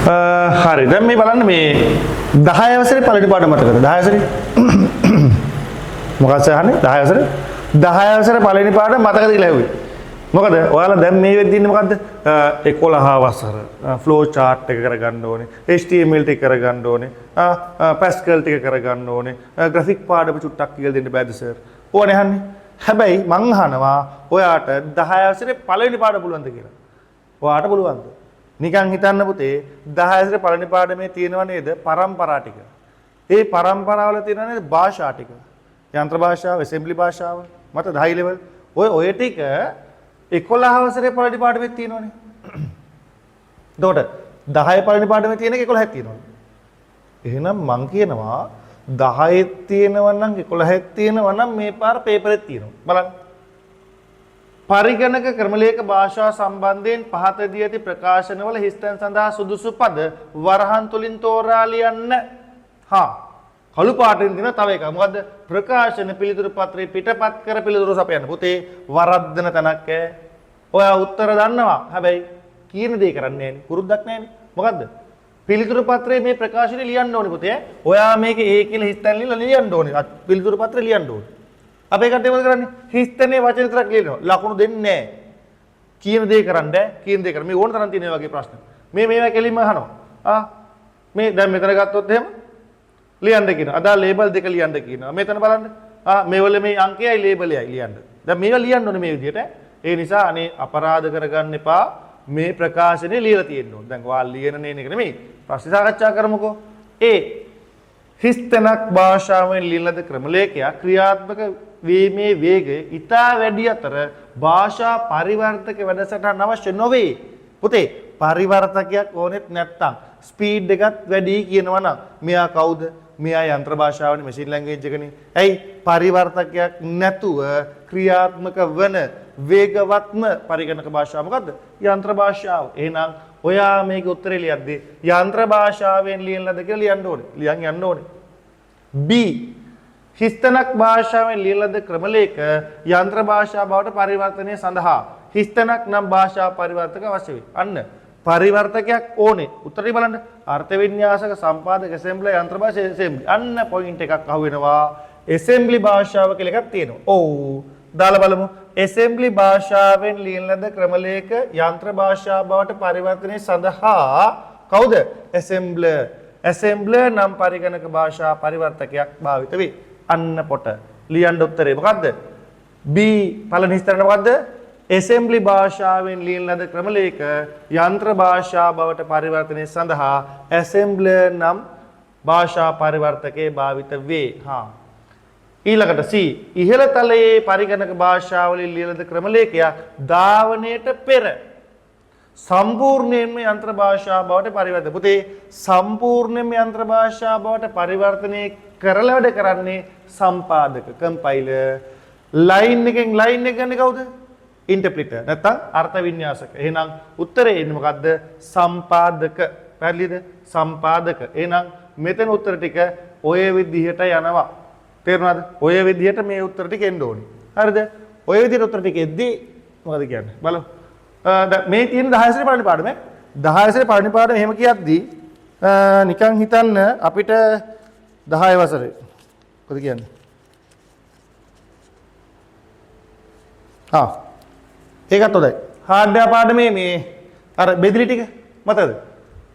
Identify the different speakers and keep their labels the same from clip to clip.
Speaker 1: හරි, දැන් මේ බලන්න, මේ 10 වසරේ පළවෙනි පාඩම මතකද? 10 වසරේ මොකක්ද අහන්නේ? 10 වසරේ, 10 වසරේ පළවෙනි පාඩම මතකද කියලා ඇහුවේ. මොකද ඔයාලා දැන් මේ වෙද්දි ඉන්නේ මොකද්ද? 11 වසර ෆ්ලෝ චාට් එක කරගන්න ඕනේ, HTML ටික කරගන්න ඕනේ, පැස්කල් ටික කරගන්න ඕනේ, ග්‍රැෆික් පාඩම චුට්ටක් කියලා දෙන්න බෑද සර්? ඕනේ අහන්නේ. හැබැයි මං අහනවා ඔයාට 10 වසරේ පළවෙනි පාඩම පුළුවන්ද කියලා. ඔයාට පුළුවන්ද? නිකන් හිතන්න පුතේ, 10 වසරේ පළවෙනි පාඩමේ තියෙනව නේද පරම්පරා ටික? ඒ පරම්පරාවල තියෙනව නේද භාෂා ටික? යන්ත්‍ර භාෂාව, ඇසෙම්බලි භාෂාව, මත හයි ලෙවල් ඔය ඔය ටික 11 වසරේ පළවෙනි පාඩමේ තියෙනවනේ. එතකොට 10 පළවෙනි පාඩමේ තියෙන එක 11ක් තියෙනවනේ. එහෙනම් මං කියනවා 10ත් තියෙනවා නම් 11ත් තියෙනවා නම් මේ පාර පේපරෙත් තියෙනවා. බලන්න. පරිගණක ක්‍රමලේඛ භාෂා සම්බන්ධයෙන් පහත දී ඇති ප්‍රකාශනවල හිස්තැන් සඳහා සුදුසු පද වරහන් තුලින් තෝරා ලියන්න. හා, කළු පාටින් දෙන තව එකක්. මොකද්ද? ප්‍රකාශන පිළිතුරු පත්‍රේ පිටපත් කර පිළිතුරු සපයන්න. පුතේ, වරද්දන තැනක් ඈ. ඔයා උත්තර දන්නවා. හැබැයි කියන දේ කරන්නේ නෑනේ. පුරුද්දක් නෑනේ. මොකද්ද? පිළිතුරු පත්‍රයේ මේ ප්‍රකාශනය ලියන්න ඕනේ පුතේ. ඔයා මේක ඒ කියලා හිස්තැන් ලියලා ලියන්න ඕනේ. පිළිතුරු පත්‍රේ ලියන්න ඕනේ. අපේ කට්ටිය මොකද කරන්නේ? හිස්තැනේ වචන විතරක් ලියනවා. ලකුණු දෙන්නේ නෑ. කියන දේ කරන්න බෑ. කියන දේ කරන්න. මේ ඕන තරම් තියෙන වගේ ප්‍රශ්න. මේ මේවා කෙලින්ම අහනවා. ආ, මේ දැන් මෙතන ගත්තොත් එහෙම ලියන්න කියනවා. අදාළ ලේබල් දෙක ලියන්න කියනවා. මෙතන බලන්න. ආ, මේවල මේ අංකයයි ලේබලයයි ලියන්න. දැන් මේවා ලියන්න ඕනේ මේ විදිහට. ඒ නිසා අනේ අපරාධ කරගන්න එපා. මේ ප්‍රකාශනය ලියලා තියෙන්න ඕනේ. දැන් ඔයාලා ලියන නේන එක නෙමෙයි. ප්‍රශ්න සාකච්ඡා කරමුකෝ. ඒ හිස්තැනක් භාෂාවෙන් ලියන ලද ක්‍රමලේඛයක් ක්‍රියාත්මක වීමේ වේගය ඉතා වැඩි අතර භාෂා පරිවර්තක වැඩසටහන් අවශ්‍ය නොවේ. පුතේ, පරිවර්තකයක් ඕනෙත් නැත්තම් ස්පීඩ් එකත් වැඩි කියනවා නම් මෙයා කවුද? මෙයා යන්ත්‍ර භාෂාවනේ, මැෂින් ලැන්ග්වේජ් එකනේ. ඇයි පරිවර්තකයක් නැතුව ක්‍රියාත්මක වන වේගවත්ම පරිගණක භාෂාව මොකද්ද? යන්ත්‍ර භාෂාව. එහෙනම් ඔයා මේක උත්තරේ ලියද්දී යන්ත්‍ර භාෂාවෙන් ලියන ලද කියලා ලියන්න ඕනේ. ලියන් යන්න ඕනේ. B, හිස්තනක් භාෂාවෙන් ලියන ලද ක්‍රමලේඛ යන්ත්‍ර භාෂා බවට පරිවර්තනය සඳහා හිස්තනක් නම් භාෂා පරිවර්තක අවශ්‍ය වේ. අන්න පරිවර්තකයක් ඕනේ. උත්තරේ බලන්න. අර්ථ වින්‍යාසක, සම්පාදක, ඇසෙම්බලි, යන්ත්‍ර භාෂා, ඇසෙම්බලි. අන්න පොයින්ට් එකක් අහු වෙනවා. ඇසෙම්බලි භාෂාව කියලා එකක් තියෙනවා. ඔව්. දාලා බලමු. ඇසෙම්බලි භාෂාවෙන් ලියන ලද ක්‍රමලේඛ යන්ත්‍ර භාෂා බවට පරිවර්තනය සඳහා කවුද? ඇසෙම්බලර්. ඇසෙම්බලර් නම් පරිගණක භාෂා පරිවර්තකයක් භාවිත වේ. අන්න පොට. ලියන්න උත්තරේ මොකද්ද? B, පළවෙනි හිස්තැන මොකද්ද? ඇසෙම්බලි භාෂාවෙන් ලියන ලද ක්‍රමලේඛ යන්ත්‍ර භාෂා බවට පරිවර්තනය සඳහා ඇසෙම්බලර් නම් භාෂා පරිවර්තකයේ භාවිත වේ. හා, ඊළඟට C, ඉහළ තලයේ පරිගණක භාෂාවලින් ලියන ලද ක්‍රමලේඛයක් ධාවනයට පෙර සම්පූර්ණයෙන්ම යන්ත්‍ර භාෂා බවට පරිවර්තනය. පුතේ, සම්පූර්ණයෙන්ම යන්ත්‍ර භාෂා බවට පරිවර්තනය කරලා වැඩ කරන්නේ සම්පාදක, කම්පයිලර්. ලයින් එකෙන් ලයින් එක ගන්නේ කවුද? ඉන්ටර්ප්‍රිටර් නැත්තම් අර්ථ වින්‍යාසක. එහෙනම් උත්තරේ එන්නේ මොකද්ද? සම්පාදක. පැහැදිලිද? සම්පාදක. එහෙනම් මෙතන උත්තර ටික ඔය විදිහට යනවා. තේරුණාද? ඔය විදිහට මේ උත්තර ටික එන්න ඕනේ. හරිද? ඔය විදිහට උත්තර ටික එද්දි මොකද කියන්නේ? බලමු. දැන් මේ තියෙන 10 වසරේ පළවෙනි පාඩම. 10 වසරේ පළවෙනි පාඩම එහෙම කියද්දි නිකන් හිතන්න අපිට 10 වසරේ මොකද කියන්නේ? ආ, ඒකත් හොඳයි. හાર્ඩ්වෙයාර් පාඩමේ මේ අර බෙදිලි ටික මතකද?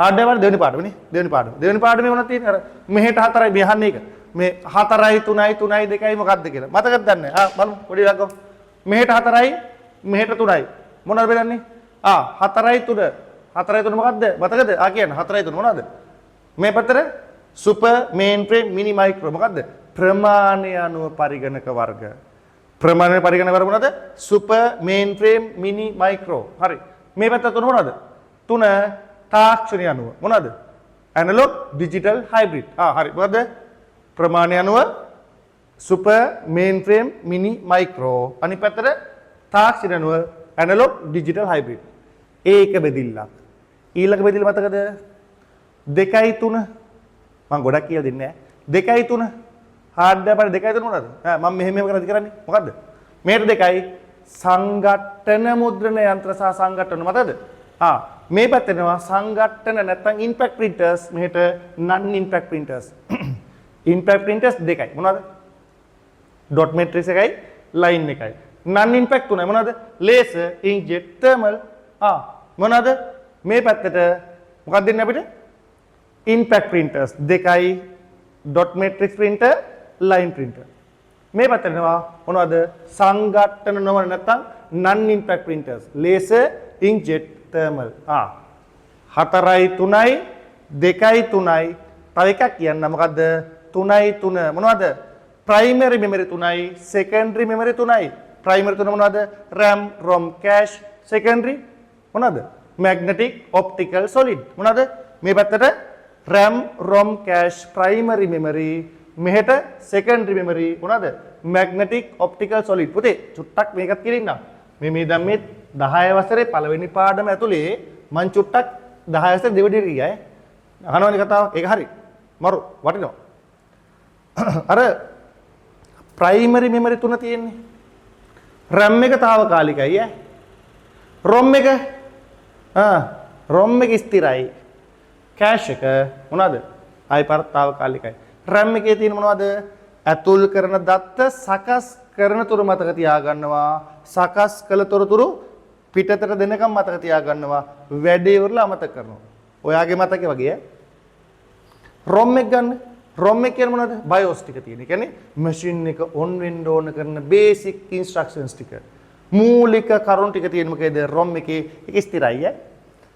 Speaker 1: හાર્ඩ්වෙයාර් පාඩම දෙවෙනි පාඩමනේ. දෙවෙනි පාඩම. දෙවෙනි පාඩමේ මොනවද තියෙන්නේ? අර මෙහෙට හතරයි මේ අහන්නේ ඒක. මේ හතරයි තුනයි තුනයි දෙකයි මොකද්ද කියලා. මතකද දන්නේ නැහැ. ආ, බලමු පොඩි ලඟ. මෙහෙට හතරයි මෙහෙට තුනයි. මොනවද බෙදන්නේ? ආ, හතරයි තුන. හතරයි තුන මොකද්ද? මතකද? ආ, කියන්න, හතරයි තුන මොනවද? මේ පැත්තට සුපර්, මේන් ෆ්‍රේම්, මිනි, මයික්‍රෝ මොකද්ද? ප්‍රමාණය අනුව පරිගණක වර්ග. ප්‍රමාණය පරිගණක වර්ග මොනවද? සුපර්, මේන් ෆ්‍රේම්, මිනි, මයික්‍රෝ. හරි. මේ පැත්ත තුන මොනවද? තුන තාක්ෂණය අනුව මොනවද? Analogue, digital, hybrid. ආ, හරි. මොකද්ද? ප්‍රමාණය අනුව සුපර්, මේන් ෆ්‍රේම්, මිනි, මයික්‍රෝ. අනිත් පැත්තට තාක්ෂණය අනුව ඇනලොග්, ඩිජිටල්, හයිබ්‍රිඩ්. ඒක බෙදිල්ලක්. ඊළඟ බෙදිල්ල මතකද? දෙකයි තුන. මං ගොඩක් කියලා දෙන්නේ නෑ. දෙකයි තුන. හાર્ඩ්වෙයාර් පාර දෙකයි තුන මොනවද? ඈ, මම මෙහෙම මෙහෙම කරද්දි කරන්නේ මොකද්ද? මේට දෙකයි සංඝට්ටන මුද්‍රණ යන්ත්‍ර සහ සංඝට්ටන මතකද? ආ, මේ පැත්තට එනවා සංඝට්ටන නැත්නම් ඉම්පැක්ට් ප්‍රින්ටර්ස්, මෙහෙට නන් ඉම්පැක්ට් ප්‍රින්ටර්ස්. ඉම්පැක්ට් ප්‍රින්ටර්ස් දෙකයි. මොනවද? ඩොට් මේට්‍රික්ස් එකයි ලයින් එකයි. නන් ඉම්පැක්ට් තුනයි. මොනවද? Laser, inkjet, thermal. ආ, මොනවද? මේ පැත්තට මොකක්ද දෙන්නේ අපිට? ඉම්පැක්ට් ප්‍රින්ටර්ස් දෙකයි, dot matrix printer, line printer. මේ පැත්තට එනවා මොනවද? සංඝට්ටන නොවන නැත්නම් නන් ඉම්පැක්ට් ප්‍රින්ටර්ස්, ලේසර්, ඉන්ක්ජෙට්, තර්මල්. ආ, හතරයි තුනයි, දෙකයි තුනයි. තව එකක් කියන්න. මොකද්ද? තුනයි තුන. මොනවද? ප්‍රයිමරි මෙමරි තුනයි, සෙකන්ඩරි මෙමරි තුනයි. ප්‍රයිමරි තුන මොනවද? RAM, ROM, cache. Secondary මොනවද? Magnetic, optical, solid. මොනවද? මේ පැත්තට RAM, ROM, cache primary memory, මෙහෙට සෙකන්ඩරි මෙමරි මොනවද? Magnetic, optical, solid. පුතේ, චුට්ටක් මේකත් කියලා ඉන්නම්. මේ මේ දැන් මේ 10 වසරේ පළවෙනි පාඩම ඇතුලේ මං චුට්ටක් 10 වසරේ දෙවෙනි එකට ගියා ඈ. අහනවනේ කතාව. ඒක හරි මරු වටිනවා. අර ප්‍රයිමරි මෙමරි තුන තියෙන්නේ. RAM එක තාවකාලිකයි ඈ. ROM එක, ආ, ROM එක ස්ථිරයි. කෑෂ් එක මොනවද? ආයි පාරක් තාවකාලිකයි. RAM එකේ තියෙන මොනවද? ඇතුල් කරන දත්ත සකස් කරන තුරු මතක තියාගන්නවා. සකස් කළ තොරතුරු පිටතට දෙනකම් මතක තියාගන්නවා. වැඩේ ඉවරලා අමතක කරනවා. ඔයාගේ මතකේ වගේ ඈ. ROM එක ගන්න. ROM එක කියන්නේ මොනවද? BIOS ටික තියෙන. ඒ කියන්නේ මැෂින් එක ඔන් වෙන්න ඕන කරන බේසික් ඉන්ස්ට්‍රක්ෂන්ස් ටික. මූලික කරුණු ටික තියෙන මොකේද? ROM එකේ. ඒක ස්ථිරයි ඈ.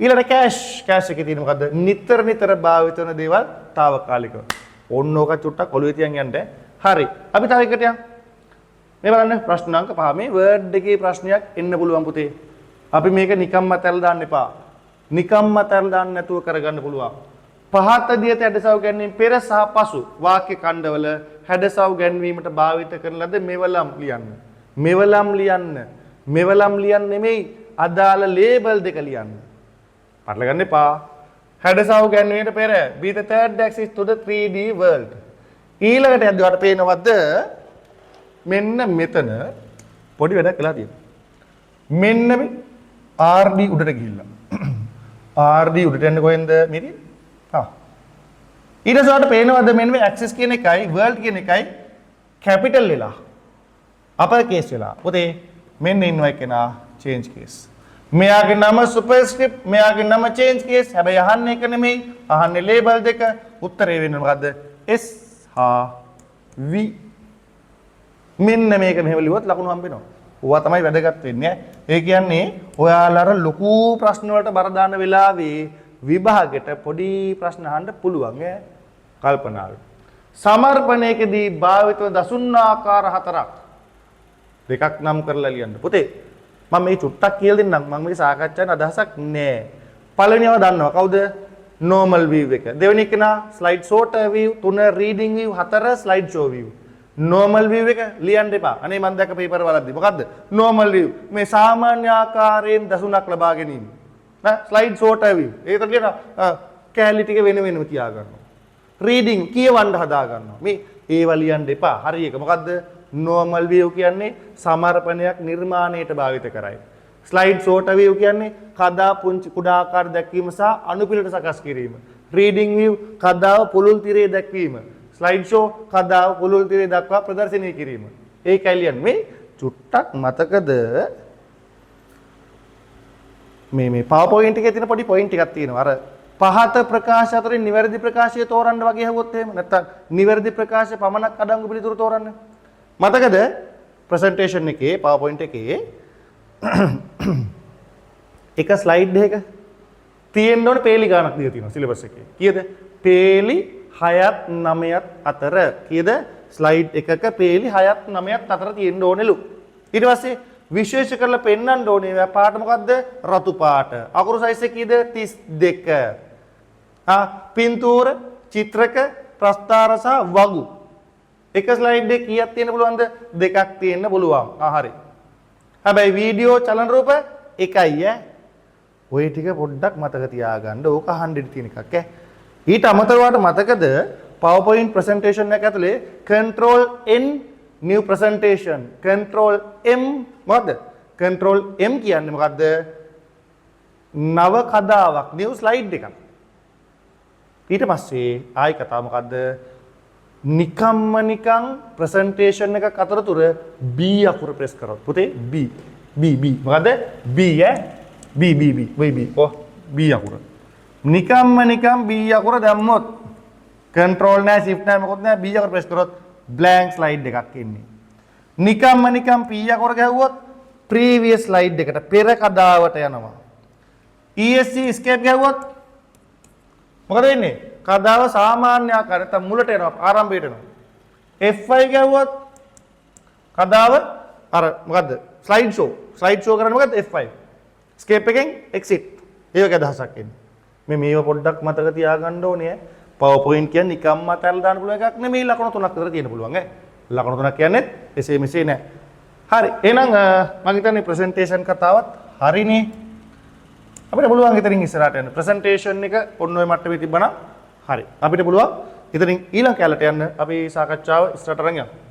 Speaker 1: ඊළඟට කෑෂ්. කෑෂ් එකේ තියෙන මොකද්ද? නිතර නිතර භාවිත වෙන දේවල් තාවකාලිකව. ඔන්න ඕක චුට්ටක් ඔළුවේ තියන් යන්න. හරි. අපි තව එකට යමු. මේ බලන්න ප්‍රශ්න අංක 5. මේ වර්ඩ් එකේ ප්‍රශ්නයක් එන්න පුළුවන් පුතේ. අපි මේක නිකම්ම අතහැරලා දාන්න එපා. නිකම්ම අතහැරලා දාන්න නැතුව කරගන්න පුළුවන්. පහත දී ඇති හැඩසව් ගැනීම පෙර සහ පසු වාක්‍ය ඛණ්ඩවල හැඩසව් ගැන්වීමට භාවිත කරන ලද මෙවලම් ලියන්න. මෙවලම් ලියන්න. මෙවලම් ලියන්න නෙමෙයි, අදාළ ලේබල් දෙක ලියන්න. පටල ගන්න එපා. හැඩසව් ගැන්වීමට පෙර, be the third axis to the 3D world. ඊළඟට යද්දි ඔයාලට පේනවද මෙන්න මෙතන පොඩි වැඩක් වෙලා තියෙනවා. මෙන්න මේ RD උඩට ගිහිල්ලා. RD උඩට යන්නේ කොහෙන්ද මේ තියෙන්නේ? ආ. ඊට පස්සේ ඔයාලට පේනවද මෙන්න මේ ඇක්සිස් කියන එකයි වර්ල්ඩ් කියන එකයි කැපිටල් වෙලා, අපර් කේස් වෙලා? පුතේ, මෙන්න ඉන්නවා එක්කෙනා, චේන්ජ් කේස්. මෙයාගේ නම සුපර්ස්ක්‍රිප්ට්, මෙයාගේ නම චේන්ජ් කේස්. හැබැයි අහන්නේ එක නෙමෙයි, අහන්නේ ලේබල් දෙක. උත්තරේ වෙන්නේ මොකද්ද? S හා V. මෙන්න මේක මෙහෙම ලිව්වොත් ලකුණු හම්බ වෙනවා. ඕවා තමයි වැදගත් වෙන්නේ. ඒ කියන්නේ ඔයාලා අර ලොකු ප්‍රශ්න වලට බර දාන වෙලාවේ විභාගෙට පොඩි ප්‍රශ්න අහන්න පුළුවන් ඈ කල්පනාවෙන්. සමර්පණයකදී භාවිත වන දසුන් ආකාර හතරක් දෙකක් නම් කරලා ලියන්න. පුතේ, මම මේ චුට්ටක් කියලා දෙන්නම්. මම මේ සාකච්ඡා කරන අදහසක් නෑ. පළවෙනිව දන්නවා. කවුද? Normal view එක. දෙවෙනි එක නා slide sorter view, තුන reading view, හතර slide show view. Normal view එක ලියන්න එපා. අනේ මං දැක්ක පේපර් වලද්දි. මොකද්ද? Normal view. මේ සාමාන්‍ය ආකාරයෙන් දසුනක් ලබා ගැනීම. නා slide sorter view. ඒකට කියන කෑලි ටික වෙන වෙනම තියා ගන්නවා. Reading කියවන්න හදා ගන්නවා. මේ ඒවා ලියන්න එපා. හරි එක මොකද්ද? Normal view කියන්නේ සමර්පණයක් නිර්මාණයට භාවිත කරයි. ස්ලයිඩ් සෝටර් view කියන්නේ කදා පුංචි කුඩා ආකාර දැක්වීම සහ අනුපිළිවෙලට සකස් කිරීම. රීඩින් view කදාව පුළුල් තිරයේ දැක්වීම. ස්ලයිඩ් ෂෝ කදාව පුළුල් තිරයේ දක්වා ප්‍රදර්ශනය කිරීම. ඒකයි ලියන්නේ. මේ චුට්ටක් මතකද මේ මේ PowerPoint එකේ තියෙන පොඩි පොයින්ට් එකක් තියෙනවා. අර පහත ප්‍රකාශ අතරින් නිවැරදි ප්‍රකාශය තෝරන්න වගේ ඇහුවොත් එහෙම, නැත්තම් නිවැරදි ප්‍රකාශ පමණක් අඩංගු පිළිතුරු තෝරන්න. මතකද ප්‍රසන්ටේෂන් එකේ PowerPoint එකේ එක ස්ලයිඩ් එකක තියෙන්න ඕනේ පේලි ගානක් දීලා තියෙනවා සිලබස් එකේ. කීයද? පේලි 6ත් 9ත් අතර. කීයද? ස්ලයිඩ් එකක පේලි 6ත් 9ත් අතර තියෙන්න ඕනෙලු. ඊට පස්සේ විශේෂ කරලා පෙන්වන්න ඕනේ ඒවා පාට මොකද්ද? රතු පාට. අකුරු සයිස් එක කීයද? 32. ආ, පින්තූර, චිත්‍රක, ප්‍රස්තාර සහ වගු. එක ස්ලයිඩ් එකේ කීයක් තියෙන්න පුළුවන්ද? දෙකක් තියෙන්න පුළුවන්. ආ, හරි. හැබැයි වීඩියෝ, චලන රූප එකයි ඈ. ඔය ටික පොඩ්ඩක් මතක තියාගන්න. ඕක අහන්න ඉඩ තියෙන එකක් ඈ. ඊට අමතරව ඔයාලට මතකද PowerPoint presentation එක ඇතුලේ control N new presentation, control M මොකද්ද? Control M කියන්නේ මොකද්ද? නව කදාවක්, නිව් ස්ලයිඩ් එකක්. ඊට පස්සේ ආයි කතාව මොකද්ද? නිකම්ම නිකං ප්‍රසන්ටේෂන් එකක් අතරතුර B අකුර ප්‍රෙස් කරොත් පුතේ, B B B, මොකද්ද B ඈ? B B B ඔයි B, ඔව්, B අකුර. නිකම්ම නිකම් B අකුර දැම්මොත්, කන්ට්‍රෝල් නෑ, ෂිෆ්ට් නෑ, මොකොත් නෑ, B අකුර ප්‍රෙස් කරොත් බ්ලැන්ක් ස්ලයිඩ් එකක් එන්නේ. නිකම්ම නිකම් P අකුර ගැහුවොත් ප්‍රීවියස් ස්ලයිඩ් එකට, පෙර කදාවට යනවා. ESC escape ගැහුවොත් මොකද වෙන්නේ? කදාව සාමාන්‍ය ආකාරයට නැත්නම් මුලට එනවා, ආරම්භයට එනවා. F5 ගැහුවොත් කදාව අර මොකද්ද? Slide show. Slide show කරන්නේ මොකද්ද? F5. Escape එකෙන් එක්සිට්. ඒ වගේ අදහසක් එන්නේ. මේ මේව පොඩ්ඩක් මතක තියාගන්න ඕනේ ඈ. PowerPoint කියන්නේ නිකම්ම අතහැරලා දාන්න පුළුවන් එකක් නෙමෙයි. ලකුණු තුනක් විතර තියෙන්න පුළුවන් ඈ. ලකුණු තුනක් කියන්නේ එසේ මෙසේ නෑ. හරි. එහෙනම් මං හිතන්නේ ප්‍රසන්ටේෂන් කතාවත් හරිනේ. අපිට පුළුවන් ඉතින් ඉස්සරහට යන්න. ප්‍රසන්ටේෂන් එක ඔන්න ඔය මට්ටමේ තිබ්බනම් හරි. අපිට පුළුවන් ඉතින් ඊළඟ කැලට යන්න. අපි සාකච්ඡාව ඉස්සරහට අරන් යමු.